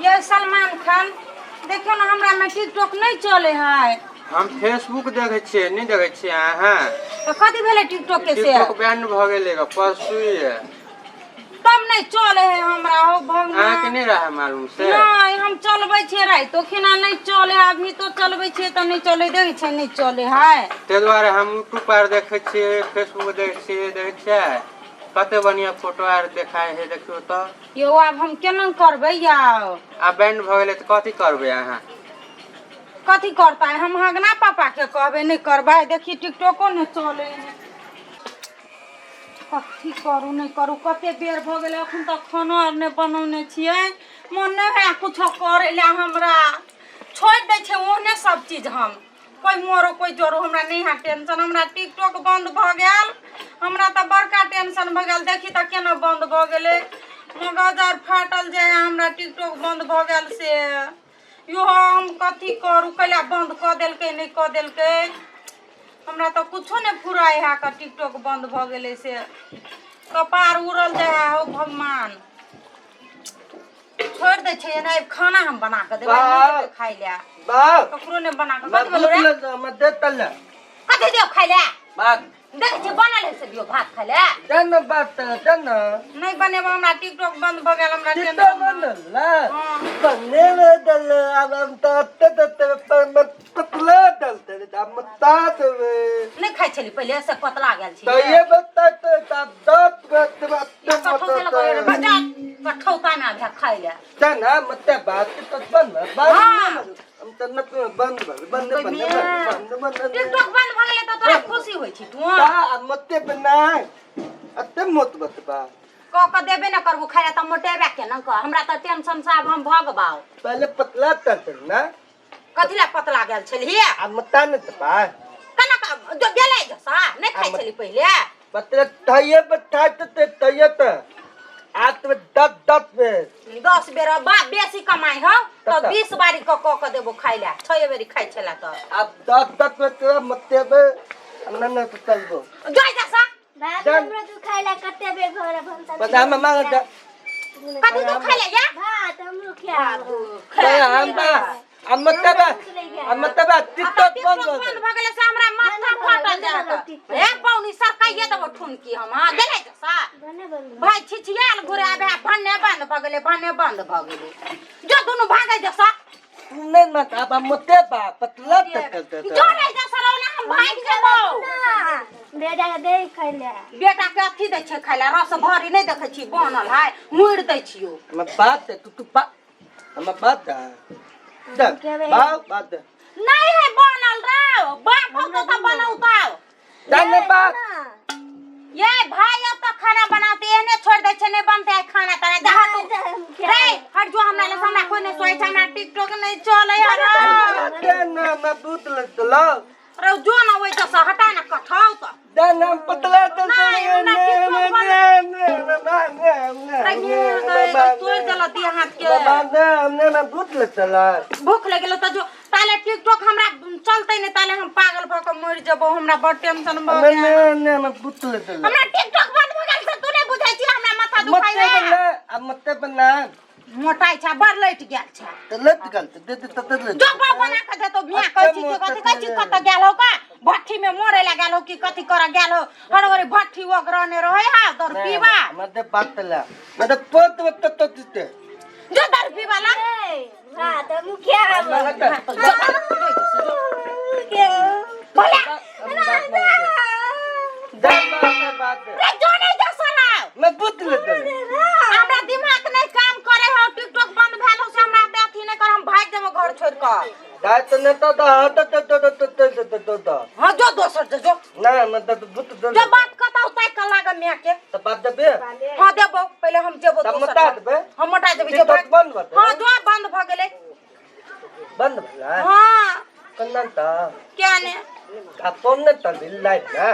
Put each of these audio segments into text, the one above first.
ये सलमान खान देखियौ ने हमरा में टिकटॉक नहीं चले है। हम फेसबुक देखै छियै, नहि देखै छियै अहाँ? तऽ कथी भेलै टिकटॉक के से? टिकटॉक बैन भऽ गेलै ग परसुए। तब नहीं चले है हमरा हो अहाँके भगवान। नहि रहै मालूम से? नहीं, हम चलबै छियै राइतो खिना नहीं चले है, अभी तो चलबै छियै तऽ नहीं चले, देखै छियै नहीं चले है। ताहि दुआरे हम यूट्यूब पर देखै छियै, फेसबुक देखै छियै। देखै छियै कते बढ़िया फोटो आर देखाय है, देखियौ तऽ। यौ आब हम केना करबै यौ? आब बैंड भऽ गेलै तऽ कथी करबै अहाँ? कथी करतै हम हगना पापा के कहबै नहि करबै। देखी टिकटॉको नहि चले है, कथी करू नहि करू। कते बेर भऽ गेलै, अखन तक खानो आर नहि बनौने छियै। मन नहि है कुछो करै लए, हमरा छोड़ि दै छै ओहने सब चीज। हम कोइ मरो कोइ जरो हमरा नहि है टेंशन। हमरा टिकटॉक बन्द भऽ गेल, हमरा तऽ बड़का टेंशन भऽ गेल। देखी तऽ केना बन्द भऽ गेलै, मगज आर फाटल जाइ है। हमरा टिकटॉक बन्द भऽ गेल से यो हम कथी करू? कैला बन्द कऽ देलकै, नहि कऽ देलकै, हमरा तऽ कुछो नहि फुराइ है। कऽ टिकटॉक बन्द भऽ गेलै से कपार उड़ल जाइ है। हो भगवान, छोड़ि दै छै एना। खाना हम बना कऽ देबै, नहि देबै खाइ लए ककरो नहि बना कऽ। कथी भेलौ रे? कथी दियौ खाइ लए? देखै छियै बनल है से दियौ भात खाइ लए। नहि बनेबो, हमरा टिकटॉक बंद भऽ गेल, हमरा टेंशन भऽ। हाँ। नहि खाइ छली पहिले से पतला गेल छी। कठौता ना भए खाइ लए। टिकटॉक बंद भऽ गेलै तऽ तोरा खुशी होइ छी तू? कऽ कऽ देबे ने करबो खाइ लए तऽ मोटेबे केना कऽ? हमरा तऽ टेंशन से आब हम भगबाउ। पहले पतला तर ना। कथी लए पतला गेल छलियै? आ मता ने तऽ बा। केना कऽ जो गेलै जसा नहि खाइ छली पहिले? पतला तैये बता ते तैये तऽ आ तो 10 10 बेर। 10 बेर बा बेसी कमाइ हौ तऽ। कतऽ? 20 बारी कऽ कऽ कऽ देबो खाइ लए, 6 बेरी खाइ छला तऽ। अब 10 10 बेर तोरा मतेबे न न तऽ चलबो। जाय जसा। भात डन। हमरो तू खाय ला कते बेर भर भनसा। बता हम मांग दे। कथी तू खाइ लए या? भात हमरो खिया। हम बा हम मतेबे हम मतेबे टिकटॉक बंद हो बंद भऽ गेलै से हमरा माथा फाटल जाय। ए पौनी सरकाइए देबो ठुनकी हम। हां गेलै जसा। बने बंद। भाई छिछियाल घुरे आबे, भन्ने बंद भऽ गेलै, भन्ने बंद भऽ गेलै। जो दुनू भागै जसा। तू नहीं मत अब हम मतेबा पतला तक जो नहीं जसा रहो ना, हम भागि जेबौ। बेटा के दे खाय ला। बेटा के अथी दै छै खाइ लए, रस भरी नहि देखै छी बनल है, मुड़ि दै छियौ। हम बात तू तू बा हम बात दे दे बा बात दे। नहीं है बनल रे, बाप होतो तऽ बनौतौ। दे बात। ये भाई अब तक खाना बनाते एहने छोड़ दै छै, नहि बनते है खाना ताना। जा हटू रे, हट जो हमरा लग, हमरा कोई नहि सोचै छै। हमरा टिकटॉक नहि चलै है रे। दे ना मैं भूत लग लो। रे जो ना ओइ से हटा ना कठाउ तऽ। दे ना पतला तक। नहीं, हमरा टिकटॉक रे तोड़ि देलक दिया हाथ के। भूत लग चला। भूख लागि गेलो तऽ जो ताले। टिकटॉक हमरा चलते नहि ताले हम पागल भऽ कऽ मरि जेबो, हमरा बड़ टेंशन भऽ गेल। भूत लग चला। हमरा टिकटॉक बंद भऽ गेल से तू नहि बुझै छी, हमरा माथा दुखाइ मते है। बना अब मते बना। मोटाइ छै, बड़ लटि गेल छै। तो लत गल दे दे तत लत। जो बाप बना के देतो मियाँ कहै छी कि कथी कहै छी, कतऽ गेल हो का भट्ठी में मरे ला गेल हो कि कथी करऽ गेल हो? हर ओरे भट्ठी ओगरने रहै हा दर पीबा। मते बात ला मते पोत त त त जो दर पीबा ला। भात हमरो खिया। भले। दे बात बात। रे जो नहीं जा साला। मैं भूत लग हमरा दिमाग नहीं काम करे हो, टिकटॉक बंद भेल हो से हमरा एते अथी नहीं कर, हम भागि जेबो घर छोड़ कऽ। दाय तो न तो दा त त त त त त त त। हाँ जो दोसर जो जो। ना मैं त भूत दे। जो बात कतौ ताकि कऽ लागऽ मियाँ के। त बात देबे। हाँ देबो, पहिले हम जेबो तब दोसर मोटा घर। देबै? हम मोटा देबै जो टिकटॉक भाग। बंद भऽ हाँ जो बंद भऽ गेलै। बंद भला। हाँ। कन्ना त क्या ने? आ फोन न त लाइव ना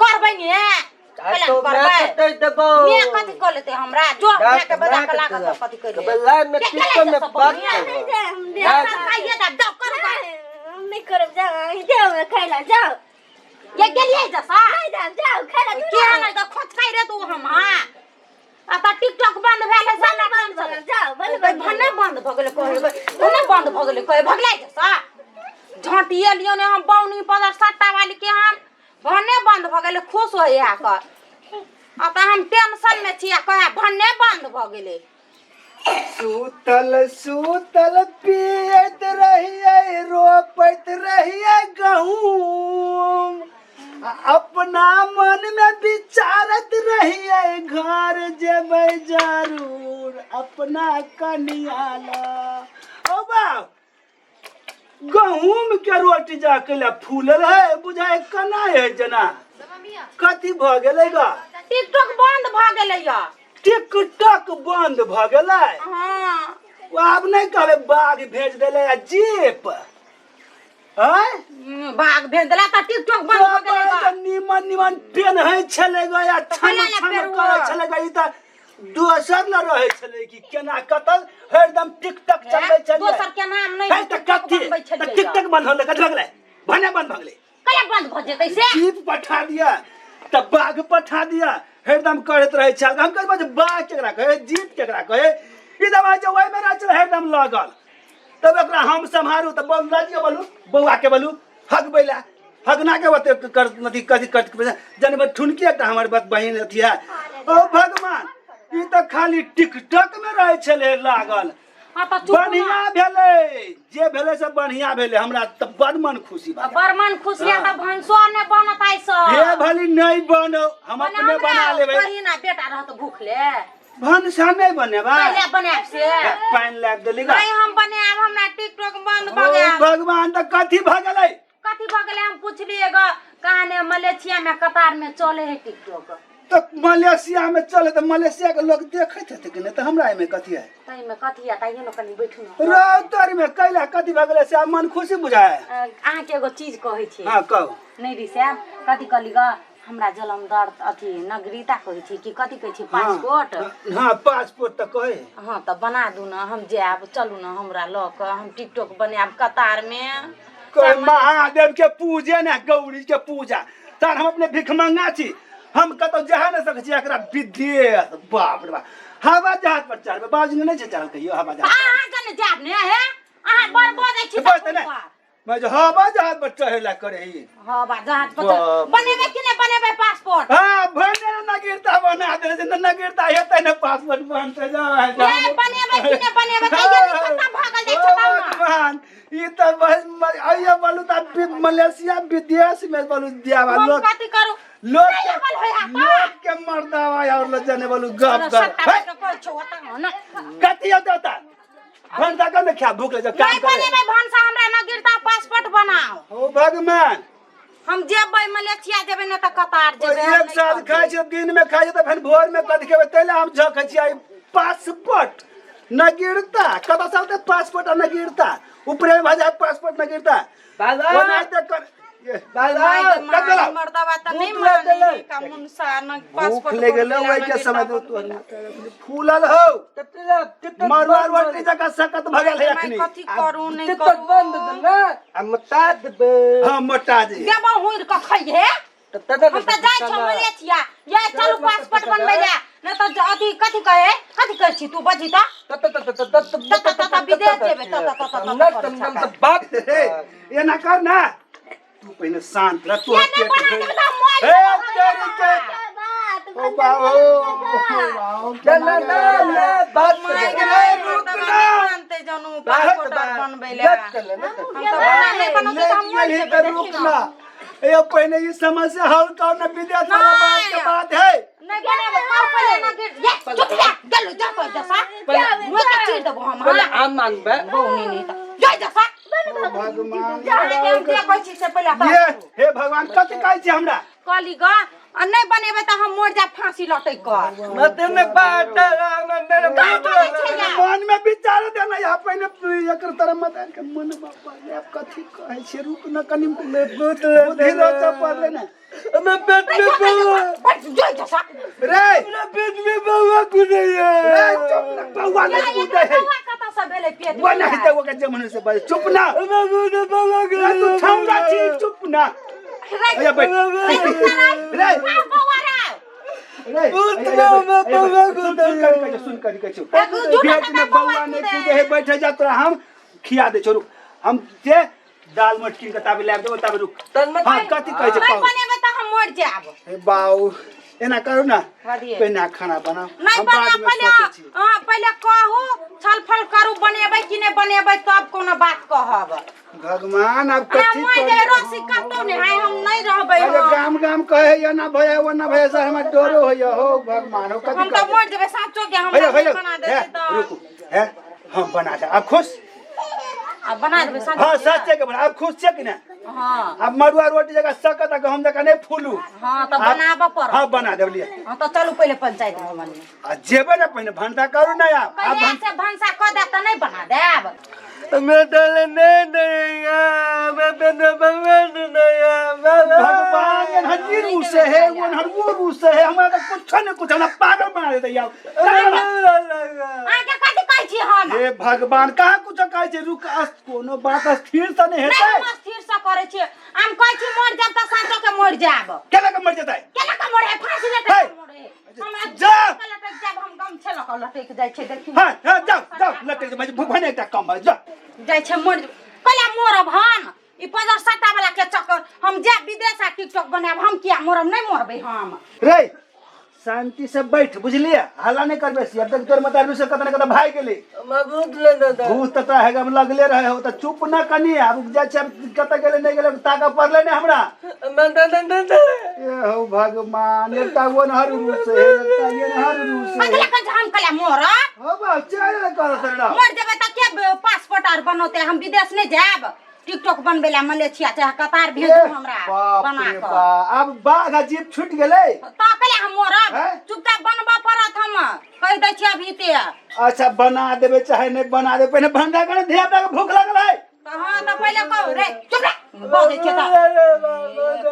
करबै ने। आ कैला तो मैं करबै? कते देबो। मियाँ कथी कऽ लेतै हमरा? जो मियाँ के बजा कऽ लागत तऽ कथी करि कबे लाइव में के टिकटॉक में गेलै सब बात मियाँ? करबो। सरकाइए दे जाओ करू का। हम नहीं करब, जाओ अहीं जाओ खाय ला जाओ। ये गेलियै जसा। नहीं जाओ, जाओ खाय ला। के नहि तऽ खोचकाइ रे तू हम। हाँ आ तऽ टिकटॉक बंद भेल है से हमरा टेंशन बंद जाओ बंद बंद भने बंद भऽ गेलै कहै भने बंद भऽ गेलै कहै भगलै जसा झाँटिए लियौ ने हम बौनी पदर सट्टा वाली के हम भने बंद भऽ गेलै खुश होइए कऽ आ तऽ हम टेंशन मे छी आ कहे भने बंद भऽ गेलै सुतल सुतल पियैत रहियै रोपैत रहियै गहूम आ अपना मनमे विचारैत रहियै घर जेबै जरूर अपना कनिया ला ओ बाप गहूम के रोटी जा के ला फूलल है बुझाय केना है जना कथी भऽ गेलै गा टिकटॉक बंद भऽ गेलै या टिकटॉक बंद भऽ गेलै हाँ ओ आब नहि कहबै बाघ भेज देलै आ जीप आँय बाघ भेज देला तऽ टिकटॉक बंद भऽ गेलै गा निमन निमन पेन्है छलै गा आ छम कना ने छम पेरवो? करै छलै गा ई तऽ दोसर ल रहै छलै कि केना कतऽ हरदम टिकटॉक चलबै छलै दोसर के नाम नहि है तऽ कथी बनबै तऽ छलियै टिकटॉक बंद होलै कथी भऽ गेलै भने बंद भऽ गेलै कहिया बंद भऽ जेतै से जीप पठा दिया तऽ बाघ पठा दिया हरदम करैत रहै छल हम कहै जे बाघ केकरा कहै जीप केकरा कहै ई दबाइ जे ओहिमे रहै छलै हरदम लगल तब एकरा हम सम्हारू तऽ बोल लजियो बोलू बौआ के बोलू हगबै लए हगना के बते कर अथी कथी कर जनबे ठुनकी एकटा हमर बहिन अथी है ओ भगवान ई तऽ खाली टिकटॉक में रहै छलै लागल हाँ तऽ चुप बढ़िया भेलै जे भेलै से बढ़िया भेलै हमरा तऽ बड़ मन खुशी भऽ गेल। बड़ मन खुशी है तऽ भनसो नहि बनत आइ से हे भली नहि बनो हम अपने बना लेबै कही ना बेटा रहत भूखले भनसा नहि बनेबै पहिले बनायब से पानि लाबि देली गा नहीं हम बनायब हमरा टिकटॉक बंद भऽ ओ गेल भगवान तऽ कथी भऽ गेलै कथी भऽ गेलै हम पुछलियै ग कहाने मलेशिया में कतार में चले है टिकटॉक तऽ मलेशिया में चले तऽ मलेशिया के लोग देखैत हेतै कि नहि तऽ हमरा एहिमे कथी है ताहिमे कथी है ताहिए ने कनि बैठू ने रौ तोरीमे कैला कथी भऽ गेलै से आब मन खुशी बुझाय अहाँके एगो चीज कहै छी हँ कहू नहि रिसायब कथी कहली ग हमरा जलम दर्द अथी नगरीता कहै छी कि कथी कहै छी पासपोर्ट हँ पासपोर्ट तऽ कहै हँ तऽ बना दू ने हम जायब चलू ने हमरा लऽ कऽ हम टिकटॉक बनायब कतारमे कहै महादेव के पूजे ने गौरी के पूजा तहन हम अपने भिखमंगा छी हम कतौ जा नहि सकै छी एकरा विदेश बाप रे बाप हवा जहाज पर चढ़बै बाजू नहि छै चढ़ल कहियो हवा जहाज अहाँ कने जायब ने हे अहाँ बड़ बजै छी बस ने मैं जो हवा जहाज पर चढ़े ला करे ही हवा जहाज पर बाप रे। बनेबै कि नहि बनेबै पासपोर्ट हाँ भने न गिरता बना देने से न गिरता हेतै ने पासपोर्ट बनते जा ए बनेबै कि नहि बनेबै कहियो नहि खत्म भऽ गेल जाइ छै तब ने। भगवान ई तऽ बस आइए बोलू तऽ मलेशिया विदेश में बोलू दियावा हम लोग कथी करू लोग नहीं के अबल होय हाथ। लोग के मर्दावा और लोग जाने बोलू गप कर सट्टा हे, के कहै छौ ओतऽ ने कथी होता होता भनसा कर ने खा भूख लगे काम नहीं करे बनेबै भनसा हमरा न गिरता पासपोर्ट बनाओ ओ भगवान हम जेबै मलेशिया जेबै ने तऽ कतार जेबै हम एक नहि साल कहबै। खाइ छै दिन में खाइ छै तऽ फेर भोर में कथी खेबै ताहि लए हम झखै छियै आइ पासपोर्ट न गिरता कतऽ साल तक पासपोर्ट न गिरता ऊपरे में भऽ जाय पासपोर्ट न गिरता बाबा ओनाहिते कर ये, बाबा माय कत गेलौ? मर्दवा तऽ नहि भूख लागि मानै गेलै। का मुनसा न भूख पासपोर्ट ले गेलो बनबै ओहि ला, के न समय गिरता तो फूलल हो मरुआ रोटी जकाँ सकत भऽ गेल है माय अखनी कथी करू नहि टिकट करू बंद देला आ मता देबे हाँ मोटा जी देबो हुइर कऽ खइहे हम तऽ जाइ छौ मलेशिया या चलू पासपोर्ट बनबै ले नहि तऽ अथी कथी कहे कथी कहै छी तू बजही तऽ विदेश जेबै, त- त- त- त- त- बाप हे, एना कर ना तू पहिने शांत रह तू किया नहि बना देबै तऽ हम मोबाइल हे, पर तेरी के बात ओ बाओ बाओ ना ना ना बात माय रे, गे, रुक मर्दवा ना। नहि मानतै जानू पासपोर्ट आर बनबै ले हम तऽ बना नहि बनौतै तऽ हम मरि लेट जेबै, तऽ देखी रुक ना। ना ए पहिने ई समस्या हल कर ना विदेश वाला बात के नहीं। बात है नहि बनेबै कहू पहिले ना गिर ये चुप जा गेलू जा तो जसा मुँह के चीर देबो हम पहिले हाँ आम मांगबे बहु नहीं तऽ जा जसा ओ भगवान अहाँके हम जे कहै छी से पहिले ये तऽ हे भगवान कथी कहै छी हमरा कहली ग आ नहि बनेबै तऽ हम मरि जायब फांसी लटकि कऽ मत में बाटा मेरे का बनै छै या? मन में विचार देना यहाँ पहिने एकर तरह मत आनि के मन में पहिले आब कथी कहै छी रुक न कनि बुद्धि रोचऽ पड़लै ने मैं पेट में बउआ बैठ जा जसा रे मेरा पेट में बउआ कूदैया रे चुप न बौआ नहि कूदै है बौआ कतऽ से भेलै पेट बौआ नहि तऽ ओकर जमन से बाज चुप न मैं बउआ रे तू छौड़ा छी चुप न रे अया बैठ रे बौआ रे रे भूत सुन करी कहै छौ, सुन करी कहै छौ। झूठा पेट में बौआ बौआ नहि कूदे। कूदे है बैठे जा तोरा हम खिया दे छोरू हम जे दाल मोट कीन के ताबे लाबि देबो ताबे रुक हाँ कथी कहै छै नहीं कहू बनेबै तऽ हम मरि जायब हे बाऊ एना करू ना बदिये। पहिने खाना बनाओ नहीं हम बना बाद में पहिले सोचै छी हाँ पहिले कहू छल फल करू बनेबै कि नहि बनेबै तब कोनो बात कहब भगवान अब हमरा कथी मरि करी जाय रसी कतौ नहि हाय हम नहीं रहबै अरे हम गाम गाम कहे एना भैया ओना भैया सर हमरा डरो होइया हो भगवान हो कथी हम तऽ करी मरि जेबै साँचो के हमरा भैया नहीं भैया बना हे देतै तऽ रुकू हे हम बना दे अब खुश आ बना देबै साँचो हाँ के? सच्चे के बना अब खुश छियै कि ना हाँ अब मड़ुआ रोटी जगह सकत आ गहूम जगह नहीं फूलू हाँ तऽ आब- बनाबऽ पड़त हाँ बना देब लिअ हाँ तऽ चलू पहिले पंचायत भवन में आ जेबै ने पहिने भनसा करू ने आब आब पहिले से भनसा कऽ देब तऽ नहीं बना देब मैं डाले नहीं देगा मैं बिना भगवान नहीं भगवान एनहर ई रूसे है ओनहर वो रूसे है हमरा तऽ कुछो ने कुछ हमरा पागल बना देते यार अहाँके कथी कहै छी हम हे भगवान कहाँ कुछो कहै छै रुक अस कोनो बात स्थिर से नहि नहीं हेतै हम स्थिर से करै छी हम कहै छी मरि जायब तऽ साँचो के मरि जायब केना के मरि जेतै केना के मरे फांसी लटक हे! के मरे हमरा जा! के लटक जायब हम गमछे लऽ कऽ लटकि जाइ छै देखी हाँ हाँ जाओ जाओ लटक जे भने एकटा कम भऽ जा जाइ छै मरि कहले मरब हम ई पजर सट्टा वाला के चक्कर हम जायब विदेश आ टिकटॉक बनायब हम किया मरब नहीं मरबै हम रे शांति से बैठ बुझलिए हल्ला नहीं करबे सी अब तक तोर मतार से कत न कत भाग गेली भूत ले दादा भूत त तोरा हेगम लगले रहे हो त चुप न कनी आब जाइ छै आब कत गेले नहीं गेले ताका पड़ले ने हमरा मैं दादा दादा ए हो भगवान एकटा ओनहर रूस है एकटा एनहर रूस है अगला कह हम कहले मरब हो बा चल कर सर मर जेबै तऽ के पासपोर्ट आर बनौतै हम विदेश नहीं जायब टिकटॉक बनबै लए मलेशिया चाहे कतार भेजू हमरा बाप बना रे कऽ बाप आब बाघ आ जीप छूट गेलै तऽ कहले हम मरब हैं? चुपचाप बनबऽ पड़त हम कहि दै छी अभी ते अच्छा बना देबै चाहे नहीं बना देबै पहिने भंडा करे धिया पुता के भूख लागल है तऽ हाँ तऽ पहिले कहू रे चुप रह बजै छियै तऽ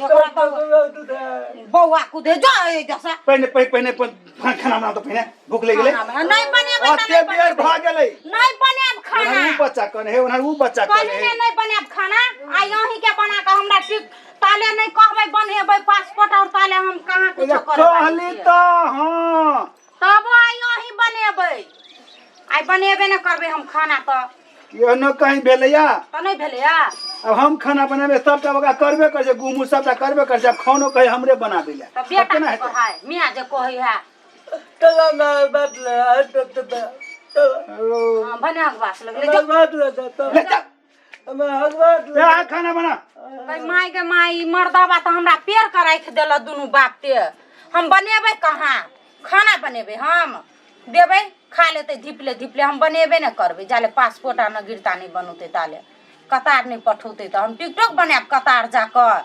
एकरा तऽ बौआ कुदे जो एहि जैसा पहिने पहिने पहिने खाना बना तो पहिने भूख लागि गेलै खाना नहीं बनेबै तऽ ओते नहि बेर बनेबै। भऽ गेलै नहीं बनायब खाना ओनहर उ बच्चा कने हे ओनहर उ बच्चा कहली कने ने हे नहीं बनायब खाना आ अहीं के बना के हमरा ठीक ताले नहीं कहबै बनेबै पासपोर्ट और ताले हम कहाँ कुछ एजा करे कहली तऽ हाँ तब आइ अहीं बनेबै आइ बनेबे ने करबै हम खाना तऽ केहनो कहीं भेलैया तऽ नहि भेलैया अब हम खाना बनेबै सबटा ओकरा करबे करै छै गुमू सबटा करबे करै छै आब खानो कहे हमरे बनाबै लए तऽ तब बेटा केना के हेतै कहै मियाँ जे कहै है ओ, हाँ, भने अगवास लगलै जो ले चल ले आ खाना बना कहि माय गे माय ई मर्दबा तऽ हमरा पेड़ के राखि देलक दुनू बाप ते हम बनेबै कहाँ खाना बनेबै हम देबै खा लेतै धिपले धिपले हम बनेबे नहि करबै जाले पासपोर्ट आ न गिरता नहि बनौतै ताले कतार नहि पठौतै तऽ हम टिकटॉक बनायब कतार जाकऽ।